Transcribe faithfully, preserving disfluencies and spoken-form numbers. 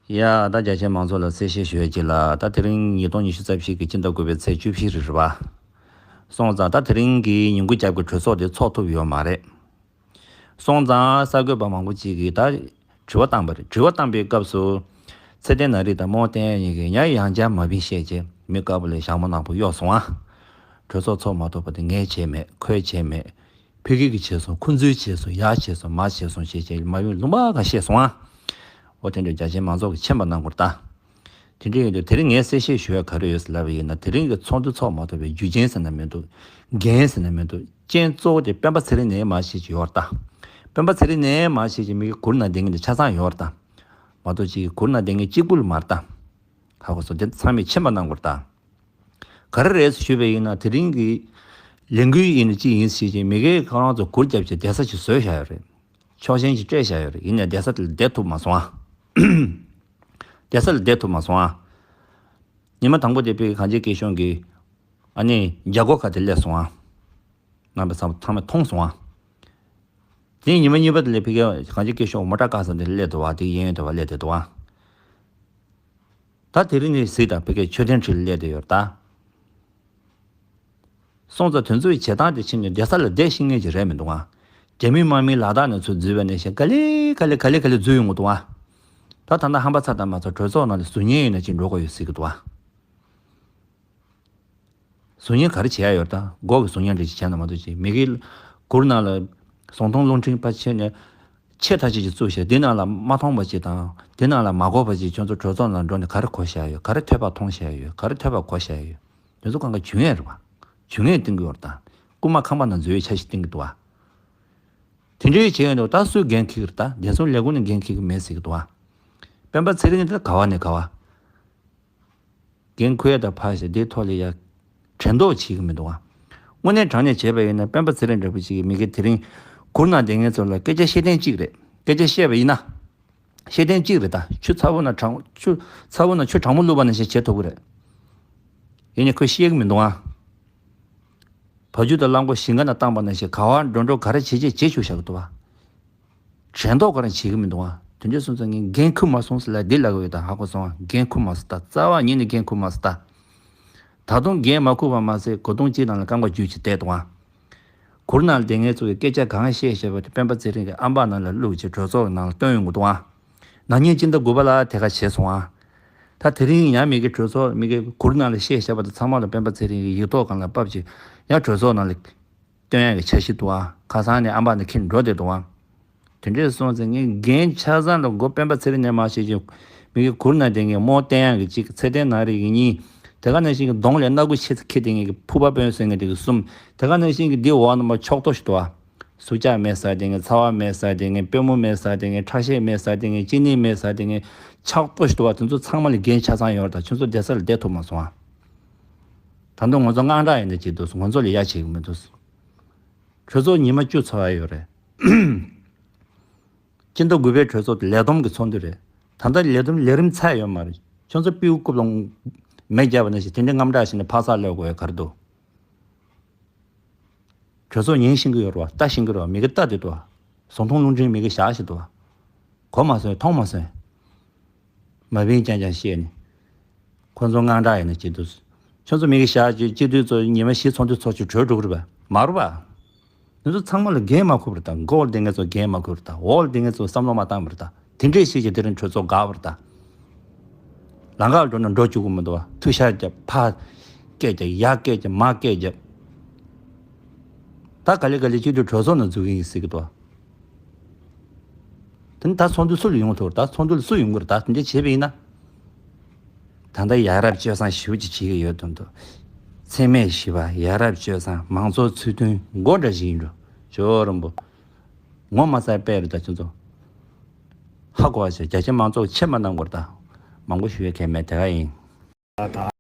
ཡ། ད་རྒྱ་ཆེའི་མང་ཚོགས་ལ་གསལ་བཤད་ཞུ་ཡ་གཅིག་ལ། ད་དེ་རིང་ཉིས་སྟོང་ཉི་ཤུ་རྩ་བཞི་གི་སྤྱི་ཟླ་དགུ་པའི་ཚེས་བཅུ་བཞི་རེད་པ། སོང་ཙང་ད་དེ་རིང་གི་ཉིན་གུང་རྒྱབ་ཀྱི་གྲོས་ཚོགས་དེ་ཚོགས་ཐུབ་ཡོད་མ་རེད། སོང་ཙང་གསར་འགོད་པ་མང་པོ་ཅིག་གིས་ད་དྲི་བ་བཏང་པ་རེད། དྲི་བ་བཏང་པའི་སྐབས་སུ་ཚེ་བརྟན་ནག་རིག་དང་རྨོ་བསྟན་ཡག་གཉིས་ཀྱིས་ཡང་ཡང་བསྐྱར་མ་བིན་བཤད་རྗེས་མི་དཀར་པོ་ལ་ཞྭ་མོ་ནག་པོ་གཡོགས་སོང་ཨ། གྲོས་ཚོགས་ཚོགས་མ་ཐུབ་པ་དེ་ངས་བྱས་མེད། ཁོས་བྱས་མེད། ཕ་གི་གིས་བྱས་སོང་། ཁོ་ཚོས་བྱས་སོང་། ཡར་བྱས་སོང་། མར་བྱས་སོང་ཞེས་བྱས་མ་བིན་ལུང་པ་གང་བཤད་སོང་ཨ། འོ་དེ་འདྲ་རྒྱ་ཆེའི་མང་ཚོགས་ཀྱིས་མཁྱེན་པ་གནང་དགོས་རེད་ད། དེ་འདྲ་ཡིན་དུས་དེ་རིང་ངས་གསལ་བཤད་ཞུ་ཡ་ག་རེ་ཡོད་ཟེར་ལབ་པ་ཡིན་ན། དེ་རིང་གི་ཚོགས་འདུ་ཚོགས་མ་ཐུབ་པའི་རྒྱུ་རྐྱེན་ཟེར་ན་མི་འདུག། འགན་ཟེར་ན་མི་འདུག། རྐྱེན་གཙོ་བོ་དེ་སྤེན་པ་ཚེ་རིང་ནས་མར་བྱེད་ཀྱི་ཡོད་རེད་ད། སྤེན་པ་ཚེ་རིང་ནས་མར་བྱེད་ཀྱི་མི་གི་གུར་ནང་བསྡད་མཁན་དེ་ཆ་ཚང་ཡོད་རེད་ད། མ་གཏོགས་ཅིག་གི་གུར་ནང་བསྡད་མཁན་གཅིག་པུ་ལ་མ་རེད་ད། ཧ་གོ་སོང་། དེ་ཚང་མས་མཁྱེན་པ་གནང་དགོས་རེད་ད། ག་རེ་རེད་ཞུས་པ་ཡིན་ན། དེ་རིང་གི་ལས་འགུལ་ཡིན་ན་ཅི་ཡིན་ཟེར་བྱས་མི་གིས་ཁོ་རང་ཚོ་གུར་རྒྱབ་བྱས་བསྡད་ས་ཅིག་བཟོས་བཞག་ཡོད་རེད། ཆོག་མཆན་ཅིག་སྤྲད་བཞག་ཡོད་རེད། ཡིན་ནའི་བསྡད་ས་དེ་ལ་བསྡད་ཐུབ་མ་སོང་ཨ། བསྡད་ས་ལ་བསྡད་ཐུབ་མ་སོང་ཨ། ཉི་མ་དང་པོ་དེ་ཕ་གི་གངས་ཅན་སྐྱིད་གཤོངས་ཀྱི་ཨ་ནི་རྒྱ་སྒོ་ཁ་དེ་སླེབས་སོང་ཨ། རྣམ་པ་ཚང་མ་མཐོང་སོང་ཨ། དེ་ཉི་མ་གཉིས་པ་དེ་ལ་ཕ་གི་གངས་ཅན་སྐྱིད་གཤོངས་མོ་ཊ་བཀག་ས་དེ་ལ་སླེབས་འདུག་བ། དེ་གཡས་གཡོན་དེ་བ་སླེབས་བསྡད་འདུག་བ། ད་དེ་རིང་ནས་གཟིགས་དང་། ཕ་གི་མཆོད་རྟེན་འཁྲིས་ལ་སླེབས་བསྡད་ཡོད་རེད་ད། སོང་ཙང་དེ་ཚོའི་བྱེད་སྟངས་དེ་ཕྱིན་ནས་བསྡད་ས་ལ་བསྡད་ཤེས་མཁན་ཅིག་རེད་མི་འདུག་ཨ། རྒྱ་མི་དམག་མི་ལ་དྭགས་ནས་ཚུར་འཛུལ་བ་ནས་བྱས་ག་ལེ་ག་ལེ་ག་ལེ་ག་ལེ་འཛུལ་ཡོང་གི་འདུག་ཨ། ད་ད་ལྟ་ཧམ་པ་ཚ་དང་མ་ཚ་གྲོས་ཚོགས་ནང་ལ་བཟོ་མཁན་ཡིན་ན་ཅིག་འགྲོ་དགོས་ཡོད་ཟེར་གི་འདུག་ཨ། བཟོ་མཁན་ག་རེ་བྱེད་ཡ་ཡོད་རེད་ད། སྒོ་གི་བཟོ་མཁན་འདྲ་ཅིག་བྱས་ན་མ་གཏོགས་ཅིག་མི་གི་གུར་ནང་ལ་ཟོག་འཐུང་རླུང་འཕྲིན་ཕར་ཕྱིན་ནས་ཆེ་ཐག་ཆོད་ཅིག་བཙུགས་བྱས། འདི་ནང་ལ་མ་མཐོང་བ་ཅིག་དང་། འདི་ནང་ལ་མ་གོ་བ་ཅིག་ཁྱོད་ཚོ་གྲོས་ཚོགས་ནང་འགྲོ་ནས་ག་རེ་གོ་བཞག་ཡོད། ག་རེ་ཐོས་པ་མཐོང་བཞག་ཡོད། ག་རེ་ཐོས་པ་གོ་བཞག་ཡོད། དེ་ཚོ་གང་ག་ཇུས་ངན་རེད་བ། ཇུས་ངན་བསྟན་གི་ཡོད་རེད་ད། རྐུན་མ་ཁང་པ་ནང་འཛུལ་བའི་འཆར་གཞི་བསྟན་གི་འདུག་བ། དེ་འདྲའི་བྱས་ཡོད་འདུག། ད་སུས་འགན་འཁྱེར་གི་རེད་ད། བདེ་སྲུང་ལས་ཁུངས་ནས་འགན་འཁྱེར་གི་མེད་ཟེར་གི་འདུག་བ། སྤེན་པ་ཚེ་རིང་དེ་ག་བ་ནས་ག་བ། འགན་འཁུར་ཡ་དང་ཕར་བཞག། དེའི་ཐོག་ལ་ཡ་དྲན་རྟོག་བྱེད་ཀྱི་མི་འདུག་ཨ། དངོས་གནས་དྲང་གནས་བྱས་པ་ཡིན་ན་སྤེན་པ་ཚེ་རིང་འདྲ་པོ་ཅིག་གིས་མི་གིས་དེ་རིང་གུར་ནང་བསྡད་མཁན་ཚོ་ལ་སྐད་ཆ་བཤད་ཐེངས་གཅིག་རེད། སྐད་ཆ་བཤད་པ་ཡིན་ན། བཤད་ཐེངས་གཅིག་རེད་ད། ཆུ་ཚ་པོ་ནང་གྲང་། ཆུ་ཚ་པོ་ནང་ཆུ་གྲང་མོ་བླུགས་པ་ནང་བཞིན་བྱེད་ཐུབ་ཀྱི་རེད། ཡིན་ནའི་ཁོས་ཤེས་ཀྱི་མི་འདུག་ཨ། བ་ཕྱུགས་དང་གླང་པོ་ཞིང་ཁ་ནང་བཏང་པ་ནང་བཞིན་ག་བར་འགྲོ་འགྲོ་ག་རེ་བྱེད་བྱེད་བྱེད་བཅུག་བཞག་གི་འདུག་ཨ། དྲན་རྟོག་ག་རང་བྱེད་ཀྱི་མི་འདུག་ཨ། དེ་འདྲ་སོང་ཙང་ངས་འགན་འཁུར་མ་སོང་ཟེར་ལབ་འདི་ལབ་ཀྱི་ཡོད་ད། ཧ་གོ་སོང་ཨ། འགན་འཁུར་མ་སོང་ད། རྩ་བ་ཉིད་ནས་འགན་འཁུར་མ་སོང་ད། ད་དུང་འགན་མ་འཁུར་བ་མ་ཟད་གོ་དུང་གཅིག་ནང་ལ་རྐང་པ་འཇུས་བྱས་བསྡད་འདུག་ཨ། གུར་ནང་ལ་བསྡད་མཁན་ཚོ་གིས་སྐད་ཆ་གང་བཤད་བཤད་པ་དེ་སྤེན་པ་ཚེ་རིང་གིས་ཨམ་ཕྲག་ནང་ལ་བླུགས་བྱས་གྲོས་ཚོགས་ནང་ལ་བཏོན་ཡོང་གི་འདུག་ཨ། ན་ནིང་སྤྱི་ཟླ་དགུ་པ་ལ་དེ་ག་བྱས་སོང་ཨ། ད་དེ་རིང་ཡང་མི་གི་གྲོས་ཚོགས་མི་གི་གུར་ནང་ལ་བཤད་བཤད་པ་དེ་ཚང་མ་ལ་སྤེན་པ་ཚེ་རིང་གི་ཡིག་ཐོག་སྒང་ལ་ཕབ་བྱས་ཡང་གྲོས་ཚོགས་ནང་ལ་བཏོན་ཡག་གི་འཆར་གཞི་འདུག་ཨ། ཁ་སང་ནས་ཨམ་ཕྲག་ནས་འཁྱེར་འགྲོ་བསྡད་འདུག་ཨ། དེ་འདྲས་སོང་ཙང་ངས་འགན་ཆ་ཚང་ལ་མགོ་སྤེན་པ་ཚེ་རིང་ནས་མར་བྱེད་ཀྱི་མི་གི་གུར་ནང་བསྡད་མཁན་རྨོ་བསྟན་ཡག་གི་གཅིག། ཚེ་བརྟན་ནག་རིག་གི་གཉིས། དེ་ག་ནང་བཞིན་གྱི་གདོང་ལ་སྣ་ཁུག་ཆེ་ཙམ་འཁྱེར་བསྡད་མཁན་གྱི་ཕུར་པ་དཔོན་ཟེར་མཁན་དེ་གི་གསུམ། དེ་ག་ནང་བཞིན་གྱི་འདི་འོག་ནས་མར་ཕྱོགས་གཏོགས་ཤིག་འདུག་ཨ། སུག་ཅག་མེད་ཟེར་བསྡད་མཁན། ཚ་བ་མེད་ཟེར་བསྡད་མཁན། པུས་མོ་མེད་ཟེར་བསྡད་མཁན། ཁྲག་ཤེད་མེད་ཟེར་བསྡད་མཁན། གཅིན་སྙི་མེད་ཟེར་བསྡད་མཁན། ཕྱོགས་གཏོགས་ཤིག་འདུག་ཨ། དེ་ཚོ་ཚང་མ་ལ་འགན་ཆ་ཚང་ཡོད་རེད་ད། ཁྱོད་ཚོ་བསྡད་ས་ལ་བསྡད་ཐུབ་མ་སོང་ཨ། ད་དུང་ང་ཚོ་དངངས་སྐྲག་ཡིན་ན་ཅིག་འདུག། ང་ཚོ་ལ་ཡ་བྱེད་ཀྱི་མི་འདུག། གྲོས་ཚོགས་ཉི་མ་བཅུ་ཚོགས་ཡ་ཡོད་རེད། སྤྱི་ཟླ་དགུ་པའི་གྲོས་ཚོགས་དེ་ལས་བསྡོམས་ཀྱི་ཚོགས་འདུ་རེད། ད་ལྟ་ལས་བསྡོམས་ལས་རིམ་ཚར་ཡོད་མ་རེད། ཁྱོད་ཚོ་པིའུ་རྐུབ་ལ་མེ་བརྒྱབ་པ་ནང་བཞིན་དེ་འདྲའི་དངངས་སྐྲག་བྱས་ནས་ཕར་ཚུར་གློད་དགོས་ཡ་ག་རེ་འདུག། གྲོས་ཚོགས་ཉན་ཤེས་ཀྱི་ཡོད་རེད་བ། ལྟ་ཤེས་ཀྱི་རེད་བ། མི་གིས་ལྟ་བསྡད་འདུག་བ། ཟོག་འཐུང་རླུང་འཕྲིན་མི་གིས་བཞག་བཞག་འདུག་བ། གོ་མ་སོང་། མཐོང་མ་སོང་། མ་བིན་རྐྱང་རྐྱང་བཤད་ནས། ཁོ་ཚོ་དངངས་སྐྲག་ཡིན་ན་ཅི་འདུག། ཁྱོད་ཚོ་མི་གིས་བཞག་བྱས་སྤྱི་འཐུས་ཚོ་ཉི་མ་བཞི་ཚོགས་འདུ་ཚོགས་བྱས་གྲོལ་འགྲོ་གི་རེད་པ། མ་རེད་པ། ང་ཚོ་ཚང་མ་ལ་འགན་མ་འཁུར་བ་རེད་ད། མགོ་ལ་བསྡད་མཁན་ཚོ་འགན་མ་འཁུར་བ་རེད་ད། འོག་ལ་བསྡད་མཁན་ཚོ་བསམ་བློ་མ་བཏང་བ་རེད་ད། དེ་འདྲས་བྱས་བྱས་དེ་རིང་གྲོས་ཚོགས་འགག་པ་རེད་ད། ལམ་ཁ་ལ་འགྲོ་ན་འགྲོ་བཅུག་གི་མི་འདུག་བ། ཐུག་ཤར་རྒྱབ། ཕར་སྐད་རྒྱབ། ཡར་སྐད་རྒྱབ། མར་སྐད་རྒྱབ། ད་ག་ལེ་ག་ལེ་སྤྱི་འཐུས་གྲོས་ཚོགས་ནང་འཛུལ་གི་ཡིན་ཟེར་གི་འདུག་བ། དེ་ནི་ད་ཚོགས་འདུ་སུ་ལ་ཡོང་ཐུབ་རེད། ད་ཚོགས་འདུ་ལ་སུ་ཡོང་གི་རེད། ད་དེ་འདྲ་བྱས་པ་ཡིན་ན། ད་ལྟ་ཡ་རབས་སྤྱོད་བཟང་ཞེ་པོ་ཅིག་བྱེད་ཀྱི་ཡོད་དོན་དུ། འཚེ་མེད་ཞི་བ། ཡ་རབས་སྤྱོད་བཟང་། མང་གཙོ་ཚུལ་མཐུན་མགོ་འདྲ་ཞིག་ཡིན་འགྲོ། ཇོ་རིན་པོ། ངོ་མ་ཚ་དཔེ་རེད་ད་ཁྱོད་ཚོ། ཧ་གོ་བ་བྱས། རྒྱ་ཆེ་མང་ཚོགས་ཆེ་མ་གནང་དགོས་རེད་ད། མང་པོ་ཞུ་ཡ་གལ་མེད་དེ་ག་ཡིན།